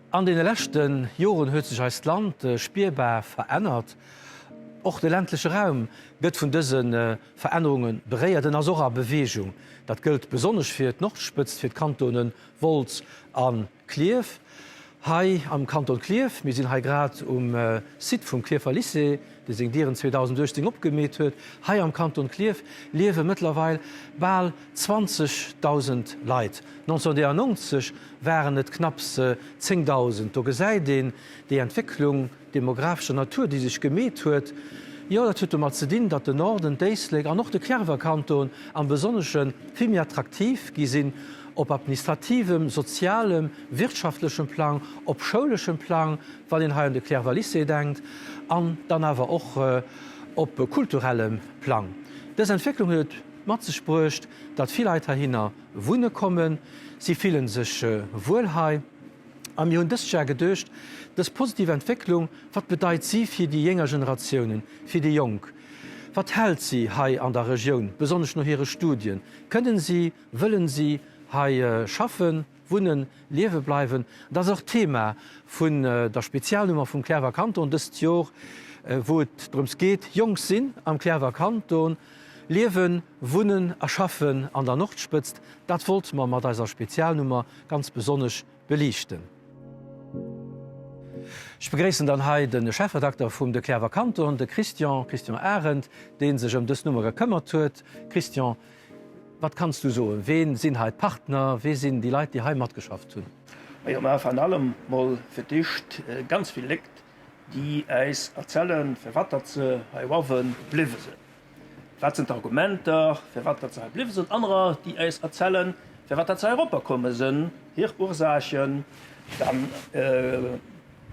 An deene leschte Joren huet sech eist Land spierbar verännert. Och de ländleche Raum gëtt vun dëse Verännerunge beréiert. En ass och a Beweegung. Dat gëllt besonnesch fir d'Nordspëtzt, fir d'Kantone Wolz a Klierf. Hei am Kanton Klierf, mir sinn hei grad um Site vum Klierfer Lycée, dee seng Dieren 2018 opgemeet huet, hei am Kanton Klierf liewe mëttlerweil bal 20.000 Leit. 1991 waren et knapps 10.000. Do gesäit een déi Entwécklung demographescher Natur, déi sech gemeet huet. Jo, dat huet domat ze dinn, datt den Norden, d'Éislek an och de Cliärrwer Kanton am Besonnesche vill méi attraktiv gi sinn op administrativem, sozialem, wirtschaftlechem Plang, op schouleschem Plang, wann een hei un de Cliärrwer Lycée denkt, an dann awer och op kulturellem Plang. Dës Entwécklung huet et mat sech bruecht, datt vill Leit heihinner wunne kommen. Si fillen sech wuel hei. A mir hunn dëst Jar geduecht, dës positiv Entwécklung, wat bedeit si fir déi jénger Generatiounen, fir déi Jonk? Wat hält si hei an der Regioun, besonnesch no hire Studien? Kënnen si, wëllen si hei schaffen, wunnen, liewe bleiwen? Dat ass och d'Thema vun der Spezialnummer vum Cliärrwer Kanton dëst Jor, wou et drëms geet, Jonk sinn am Cliärrwer Kanton, liewen, wunnen a schaffen an der Nordspëtzt. Dat wollte mer mat eiser Spezialnummer ganz besonnesch beliichten. Ech begréissen dann hei de Chefredakter vum De Cliärrwer Kanton, de Christian, Christian Arendt, dee sech ëm dës Nummer gekëmmert huet. Christian, wat kanns du soen, ween sinn hei d'Partner, wee sinn déi Leit, déi hei matgeschafft hunn? Majo, mer hu virun allem mol fir d'éischt ganz vill Lékt, déi äis erzellen, firwat datt se hei uawe bliwwe sinn. Wat sinn d'Argumenter, firwat datt se hei bliwwe sinn? Anerer, déi äis erzellen, firwat datt se hei eropper komme sinn, hir Ursaachen. Dann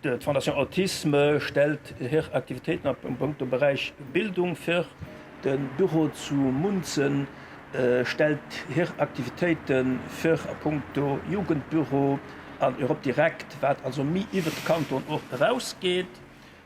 d'Fondation Autisme stellt hir Aktivitéiten am punkto Beräich Bildung vir. De Büro zu Munzen stellt hir Aktivitéite vir a punkto Jugendbüro an Europe Direct, wat also méi iwwert de Kanton och erausgeet.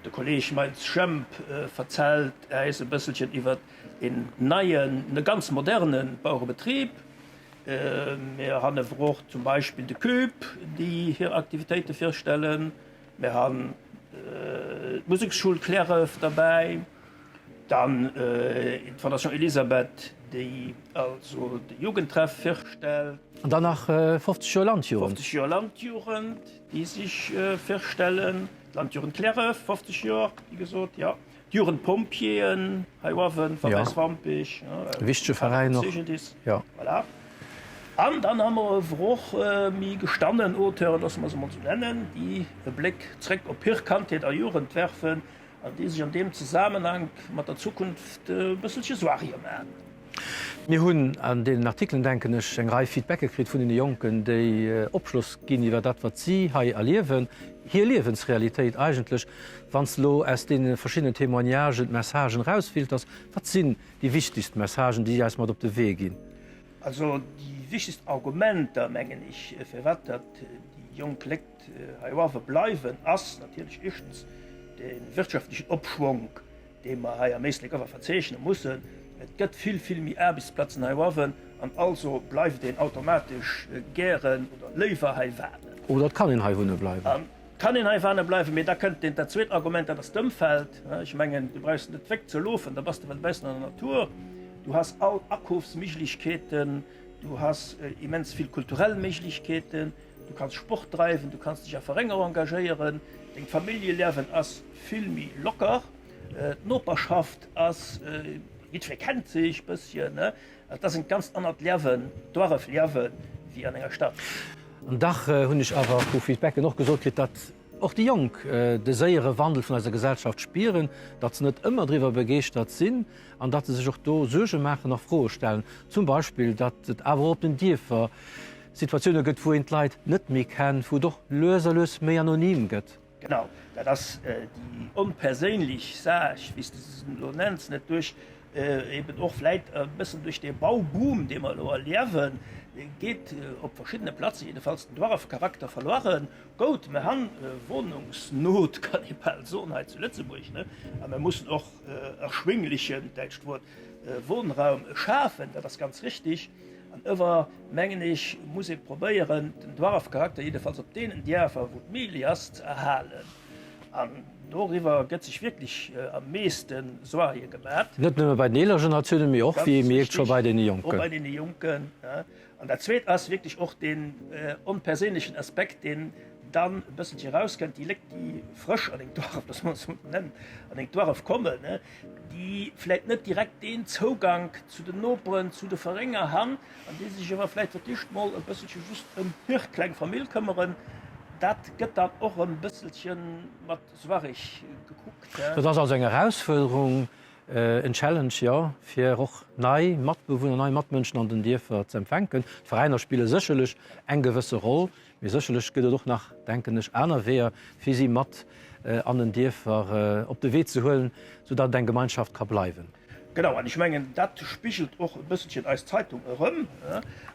De Kolleg Miles Schemp verzellt äis e bësselchen iwwert een neien, e ganz moderne Bauerebetrib. Mir han ewer och zum Beispill de Cube, déi hir Aktivitéite virstellen. Mir han d'Museksschull Cliärref derbäi. Dann d'Fondation Elisabeth, déi also de Jugendtreff virstellt. An dann nach 50 Joer Landjugend. 50 Joer Landjugend, déi sech virstellen. D'Landjugend Cliärref, 50 Joer, wéi gesot, jo. D'Jugendpompjeeën hei uewen, Verwäis-Wampich, e wichtege Veräin och, jo. Voilà. An dann hu mer ewer och méi gestannen Auteuren, loosse mer se emol esou nennen, déi e Bléck zréck op hir Kandheet a Jugend werfen an déi sech an deem Zesammenhank mat der Zukunft e bësselche Suarge maachen. Mir hunn an deenen Artikelen, denken ech, eng Rei Feedbacke kritt vun deene Jonken, déi Opschloss ginn iwwer dat, wat si hei erliewen, hir Liewensrealitéit eigentlech. Wann s de elo aus deene verschiddenen Témoignagen d'Messagen erausfilters, wat sinn déi wichtegst Messagen, déi si eis mat op de Wee ginn? Also déi wichtegst Argumenter, mengen ech, firwat datt déi jonk Léit hei uawe bleiwen, ass natierlech éischtens de wirtschaftlechen Opschwonk, dee mer hei am Éislek awer verzeechne mussen, Et gëtt vill, vill méi Aarbechtsplazen hei uawen an also bleift een automatesch gären oder léiwer hei wanen. Oder et kann een hei wunne bleiwen. An et kann een hei wane bleiwen. Mee da kënnt deen, dat zweet Argument, dat ass d'Ëmfeld. Ech mengen, du brauchs net wéck ze lofen, da bass de well dobaussen an der Natur. Du has all Akofsméiglechkeeten, du has immens vill kulturell Méiglechkeeten, du kanns Sport dreiwen, du kanns dech a Veränger engagéieren, dengt Familljeliewen ass vill méi locker. D'Noperschaft ass, jiddweree kennt sech bësschen, et ass en ganz anert Liewen, Duerfliewen, wéi an enger Stad. An dach hunn ech awer vu Feedbacken och gesot kritt, datt och déi Jonk de séiere Wandel vun eiser Gesellschaft spieren, datt se net ëmmer driwwer begeeschtert sinn an datt se sech och do Suerge maachen a Froe stellen. Zum Beispill, datt et awer och op den Dierfer Situatioune gëtt, wou een d'Leit net méi kennt, wou et och lues a lues méi anonym gëtt. Genau, dat ass déi onperséinlech Saach, wéi s de se elo nenns, net duerch eben och vläit e bëssen duerch dee Bauboom, dee mer elo erliewen, geet op verschiddene Plaze jiddefalls den Duerfcharakter verloren. Gout, mer han Wohnungsnot, kann ee bal soen, hei zu Lëtzebuerg, ne, a mer mussen och erschwinglechen, däitscht Wuert, Wohnraum schafen, dat ass ganz richtig. An ëwer, mengen ech, muss ee probéieren, den Duarfcharakter, jiddefalls op deenen Dierfer, wou d'Mili ass, ze erhalen. An doriwwer gëtt sech wierklech am meeste Soarge gemat. Net nëmme bei den eeler Generatiounen, mee och, wéi ee mierkt, scho bei deene Jonken. Och bei deene Jonken. An dat Zweet ass wierklech och deen onperséinlechen Aspekt, deen dann e bësselche erauskënnt, déi Léck, déi frësch an eng Duarf, loosse mer et esou nennen, an eng Duarf kommen, déi vläicht net direkt deen Zougank zu den Noperen, zu de Verénger han, an déi sech awer vläicht fir d'éischt mol e bësselche just ëm hir kleng Famill këmmeren, dat gëtt dann och e bësselche mat Soireg gekuckt. Dat ass also eng Erausfuerderung, en Challenge, jo, fir och nei Matbewunner, nei Matmënschen an den Dierfer ze empfänken. D'Veräiner spille sécherlech eng gewësse Roll, mee sécherlech gëtt et och nach, denken ech, aner Weeër, fir si mat an den Dierfer op de Wee ze huelen, soudatt et eng Gemeinschaft ka bleiwen. Genau, an ech mengen, dat spigelt och e bësselchen eis Zeitung erëm,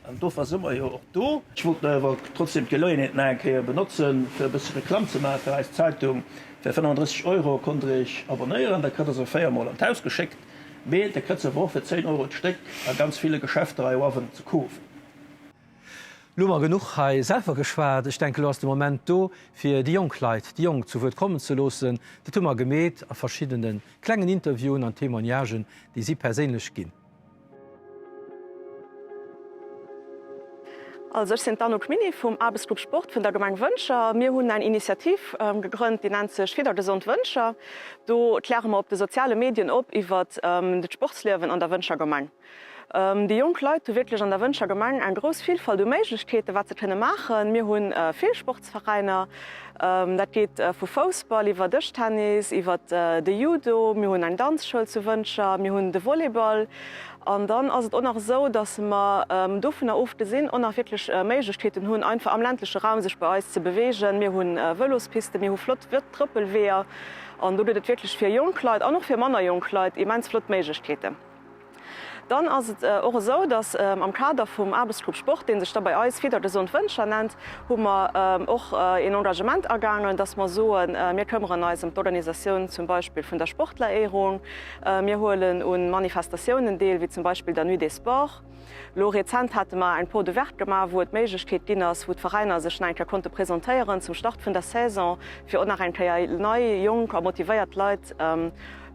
an dofir si mer jo och do. Ech wollt awer trotzdem d'Geleeënheet nach eng Kéier benotzen, fir e bësse Reklamm ze maache fir eis Zeitung. Fir 35 Euro konnt Der Iech abonnéieren, da kritt Der se 4 Mol an d'Haus geschéckt, mee Der kritt se awer och fir 10 Euro d'Stéck a ganz ville Geschäfter heiuawen ze kofen. Lo hu mer genuch hei selwer geschwat. Ech denken, elo ass de Moment do, fir déi jonk Leit, déi Jonk zu Wuert kommen ze loossen. Dat hu mer gemeet a verschiddene klengen Interviewen an Témoignagen, déi si perséinlech ginn. Also ech sinn d'Anouk Miny vum Aarbechtsgrupp Sport vun der Gemeng Wëntger. Mir hunn eng Initiativ gegrënnt, déi nennt sech Fit a Gesond Wëntger. Do kläre mer op de soziale Medien op iwwert d'Sportsliewen an der Wëntger Gemeng. Déi jonk Leit hu wierklech an der Wëntger Gemeng eng grouss Vilfalt u Méiglechkeeten, wat se kënne maachen. Mir hu vill Sportsveräiner. Dat geet vu Foussball iwwer Dëschtennis, iwwer de Judo. Mir hunn eng Danzschoul zu Wëntger, mir hunn de Volleyball. An dann ass et och nach esou, datt mer dovunner ofgesinn och nach wierklech Méiglechkeeten hunn, einfach am ländleche Raum sech bei eis ze beweegen. Mir hu Vëlospisten, mir hu flott Trëppelweeër. An do gëtt et wierklech fir jonk Leit an och fir manner jonk Leit immens flott Méiglechkeeten. Dann ass et och esou, dass am Kader vum Aarbechtsgrupp Sport, dee sech da bei eis Fit a Gesond Wëntger nennt, hu mer och een Engagement agaangen, dass mer soen, mir këmmeren eis ëm d'Organisatioun zum Beispill vun der Sportleréierung, mir huelen u Manifestatiounen deel, wéi zum Beispill der Nuit des Sports. Elo rezent hate mer eng Porte ouverte gemaach, wou et d'Méiglechkeet ginn ass, wou d'Veräiner sech nach eng Kéier konnte presentéieren zum Start vun der Saison, fir och nach eng Kéier nei, jonk a motivéiert Leit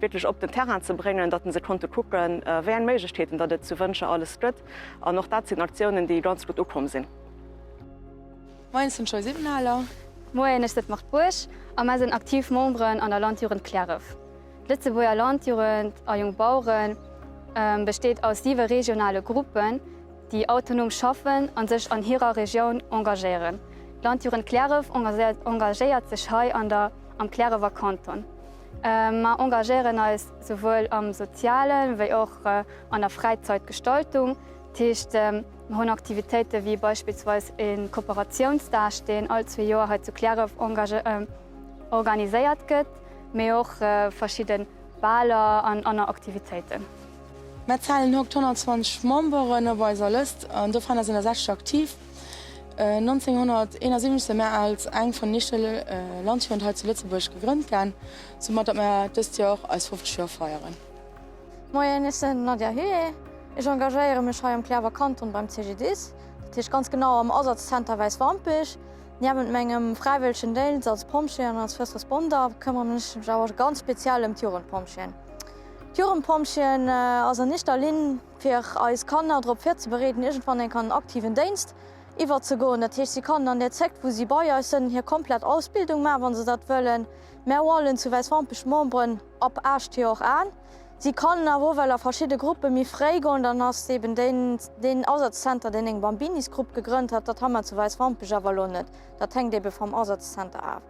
wierklech op den Terrain ze bréngen, datt se konnte kucken, wéi eng Méiglechkeeten datt et zu Wëntger alles gëtt. An och dat sinn Aktiounen, déi ganz gutt ukomm sinn. Moien, ech sinn d'Joy Siebenaler. Moien, ech sinn d'Marthe Bourg a mär sinn aktiv Memberen an der Landjugend Cliärref. D'Lëtzebuerger Landjugend a Jonk Baueren besteet aus siwe regionale Gruppen, déi autonom schaffen a sech an hirer Regioun engagéieren. D'Landjugend Cliärref engagéiert sech hei an der am Cliärrewer Kanton. Mer engagéieren eis souwuel am Sozialen, wéi och an der Fräizaitgestaltung. Dat heescht, mer hunn Aktivitéite wéi beispillsweis e Kooperatiounsdag, deen all zwee Joer hei zu Cliärref organiséiert gëtt, mee och verschidde Baler an aner Aktivitéiten. Mer zählen hokt 120 Memberen op eiser Lëst an dovunner sinn der 60 aktiv. 1971 si mär als eng vun den éischte Landjugend hei zu Lëtzebuerg gegrënnt gan, soumat datt mär dëst Joer eis 50 Joer feieren. Moien, ech sinn d'Nadia Huet. Ech engagéiere mech hei am Cliärrwer Kanton beim CGDIS, dat heescht ganz genau am Asazzenter Wäiswampich. Niewent mengem fräiwëllegen Déngscht als Pompjee an als First Responder këmmeren ech mech awer och ganz speziell ëm d'Jugendpompjeeën. D'Jugendpompjeeën ass an éischter Linn fir eis Kanner drop virzebereeden, iergendwann eng an den aktiven Déinst iwwerzegoen. Dat heescht, si kannen an där Zéckt, wou si bei eis sënn, hir komplett Ausbildung maachen, wa se dat wëllen. Mär hualen zu Wäiswampech Memberen ab 8 Joer an. Si kannen awer och well a verschidde Gruppe méi fréi goen. Dann ass eben deen, deen Asazzenter, deen eng Bambinisgrupp gegrënnt hat. Dat ha mer zu Wäiswampech awer elo net. Dat hänkt ebe vam Asazzenter af.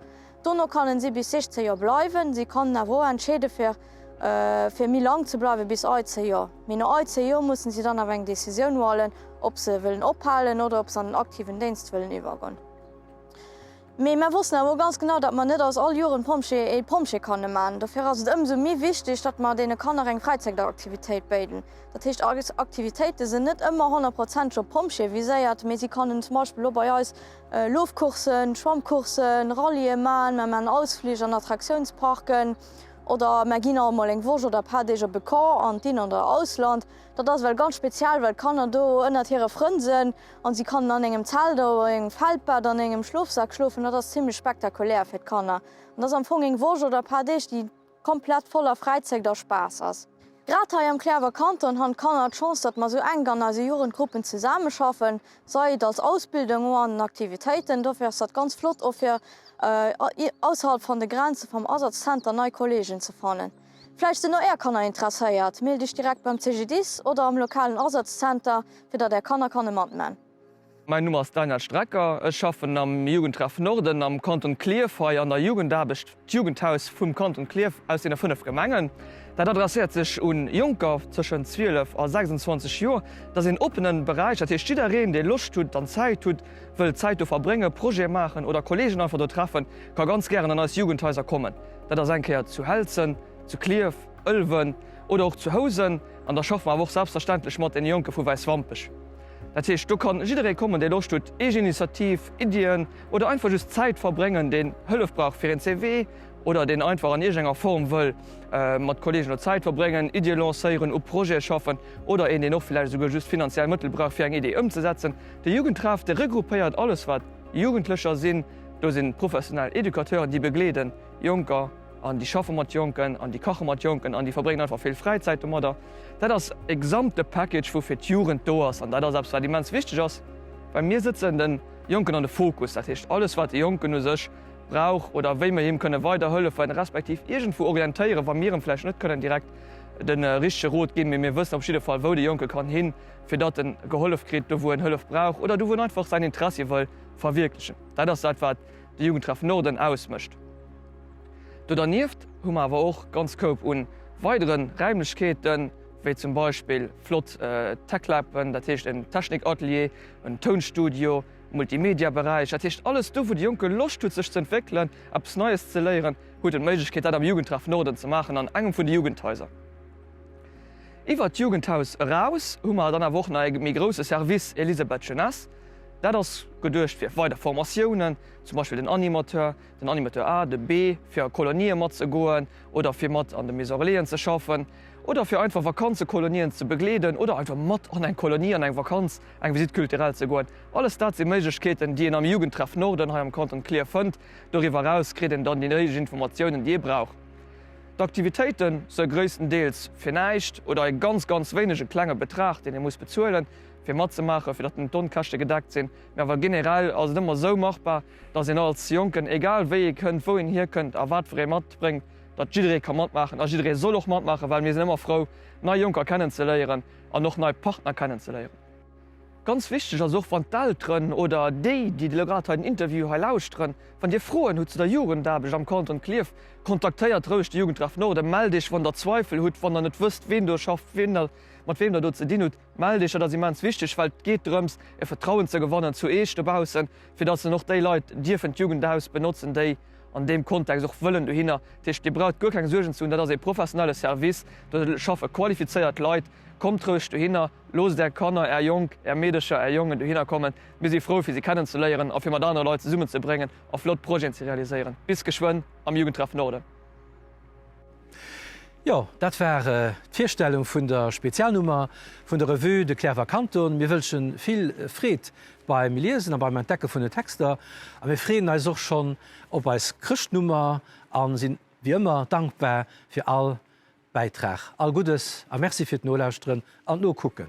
Dono kannen si bis 16 Joer bleiwen. Si kannen awer och entscheede fir fir méi lang ze bleiwen, bis 18 Joer. Mee no 18 Joer mussen si dann awer eng Decisioun hualen, ob se wëllen ophalen oder ob se an den aktiven Déinst wëllen iwwergoen. Mee mär wossten awer och ganz genau, datt mer net aus all Jugendpompjee ee Pompjee kanne man. Dofir ass et ëmsou méi wichteg, datt mer deene Kanner eng Fräizäitaktivitéit béiden. Dat heescht, eis Aktivitéite sinn net ëmmer honnertprozenteg op Pompjee viséiert, mee si kannen zum Beispill och bei eis Lofcoursen, Schwammcoursen, Rallye man, mer man Ausflich an Attraktiounsparken. Oder mär ginn och emol eng Woch oder e paar Deeg op e Camp an d'In oder Ausland. Dat ass well ganz speziell, well d'Kanner do ënnert hire Frënn sënn an si kannen an engem Zelt oder op engem Feldbett an engem Schlofsak schlofen. Dat ass zimlech spektakulär fir d'Kanner. An dat ass am Fong eng Woch oder e paar Deeg, déi komplett voller Fräizéit a Spaass ass. Grad hei am Cliärrwer Kanton han d'Kanner d'Chance, datt mer sou enk an eise Jugendgruppen zesaameschaffen, sei et als Ausbildung o an den Aktivitéiten. Dofir ass dat ganz flott och fir ausserhalb van de Grenze vam Asazzenter nei Kollegen ze fannen. Vläicht sinn och är Kanner interesséiert? Millt iech direkt beim CGDIS oder am lokalen Asazzenter, fir datt är Kanner kanne matman. Mäin Numm ass Daniel Strecker, ech schaffen am Jugendtreff Norden am Kanton Klierf hei an der Jugendaarbecht, d'Jugendhaus vum Kanton Klierf aus deene 5 Gemengen. Dat adresséiert sech un Jonker tëschent 12 a 26 Joer. Dat ass een oppenen Beräich, dat heescht jiddereen dee Loscht hutt an Zäit hutt, wëll Zäit do verbréngen, Projete maachen oder Kollegen einfach do treffen, ka ganz gären an eis Jugendhaiser kommen. Dat ass eng Kéier zu Helzen, zu Klierf, Ëlwen oder och zu Housen an da schaffe mer awer och selbstverständlech mat deene Jonke vu Wäiswampech. Dat heescht, do kann jidderee kommen, dee Loscht huet, Eegeninitiativ, Iddien oder einfach just Zäit verbréngen, deen Hëllef brauch fir een CV oder deen einfach an iergendenger Form wëll mat Kolleegen do Zäit verbréngen, Iddie lancéieren, u Projete schaffen oder een, deen och villäicht esouguer just finanziell Mëttel brauch, fir eng Idee ëmzesetzen. De Jugendtreff, dee regroupéiert alles, wat Jugendlecher sinn. Do si professionell Educateuren, déi begleeden Jonker. An déi schaffe mat Jonken an déi kache mat Jonken an déi verbréngen einfach vill Fräizäit domadder. Dat ass e gesamte Package, wou fir d'Jugend do ass. An dat ass eppes, wat immens wichteg ass, well mir sëtzen de Jonken an de Fokus. Dat heescht, alles, wat de Jonken u sech brauch oder wéi mir him kënne weiderhëllefen, respektiv iergendwou orientéieren, wa mir em vläicht net kënnen direkt de richtege Rot ginn, mee mir wëssen op jidde Fall, wou de Jonke kann hin, fir datt en gehollef kritt, do wou en Hëllef brauch oder do wou en einfach säin Interessi wëll verwierklechen. Dat ass dat, wat de Jugendtreff Norden ausmécht. Do dernieft hu mer awer och ganz Koup un weidere Räimlechkeeten, wéi zum Beispill flott Tech-Laben, dat heescht en Technikatelier, en Tounstudio, Multimedia-Beräich, dat heescht alles do wou de Jonke Loscht huet sech ze entwéckelen, eppes Neies ze léieren, huet en d'Méiglechkeet dat am Jugendtreff Norden ze maachen an engem vun de Jugendhaiser. Iwwert d'Jugendhaus eraus hu mer dann awer och nach e méi grousse Service Elisabeth Jeunesse. Dat ass geduecht fir weider Formatiounen, zum Beispill den Animateur, den Animateur A, de B, fir a Kolonië matzegoen oder fir mat an de Maison Relaisen ze schaffen oder fir einfach Vakanzekolonien ze begleeden oder einfach mat an eng Kolonie, an eng Vakanz, eng Visite culturelle ze goen. Alles dat si Méiglechkeeten, déi een am Jugendtreff Norden hei am Kanton Klierf fënnt. Doriwwer eraus kritt een dann déi néideg Informatiounen, déi ee brauch. D'Aktivitéite se gréisstendeels fir näischt oder e ganz, ganz wéinege klenge Betrag, deen ee muss bezuelen, fir matzemaachen, fir datt d'Onkäschte gedeckt sinn. Mee awer generell ass et ëmmer esou machbar, datt een als Jonken, egal wéi ee kënnt, wou een hierkënnt a wat fir ee matbréngt, datt jidderee ka matmaachen a jidderee soll och matmaachen, well mir sinn ëmmer frou, nei Jonker kennenzeléieren an och nei Partner kennenzeléieren. Ganz wichteg ass och, wann d'Elteren oder déi, déi elo grad hei den Interview hei lauschteren, wann Dir Froen hutt zu der Jugendaarbecht am Kanton Klierf, kontaktéiert roueg de Jugendtreff Norden, mellt Iech, wann Der Zweifel hutt, wann Der net wësst, ween do schafft, ween Der, mat weem Der do ze dinn hutt. Mellt Iech, dat ass immens wichteg, well et geet drëms, e Vertrauen ze gewannen zu Eech dobaussen, fir dass dann och déi Leit dierfen d'Jugendhaus benotzen, déi an deem Kontext och wëllen dohinner. Dat heescht, Dir braucht guer keng Suergen ze hunn, dat ass ee professionelle Service, do schaffe qualifizéiert Leit. Kommt roueg dohinner, loosst Är Kanner, Är Jonk, Är Meedercher, Är Jongen dohinner kommen. Mir si frou, fir si kennenzeléieren a fir mat anere Leit zesummenzebréngen a flott Projeten ze realiséieren. Bis geschwënn am Jugendtreff Norden! Jo, dat war d'Virstellung vun der Spezialnummer vun der Revue De Cliärrwer Kanton. Mir wënschen vill Freed beim Liesen a beim Entdecke vun den Texter a mir freeën eis och schonn op eis Chrëschtnummer a sinn wéi ëmmer dankbar fir all Bäitrag. All Guddes a Merci fir d'Nolauschteren an d'Nokucken.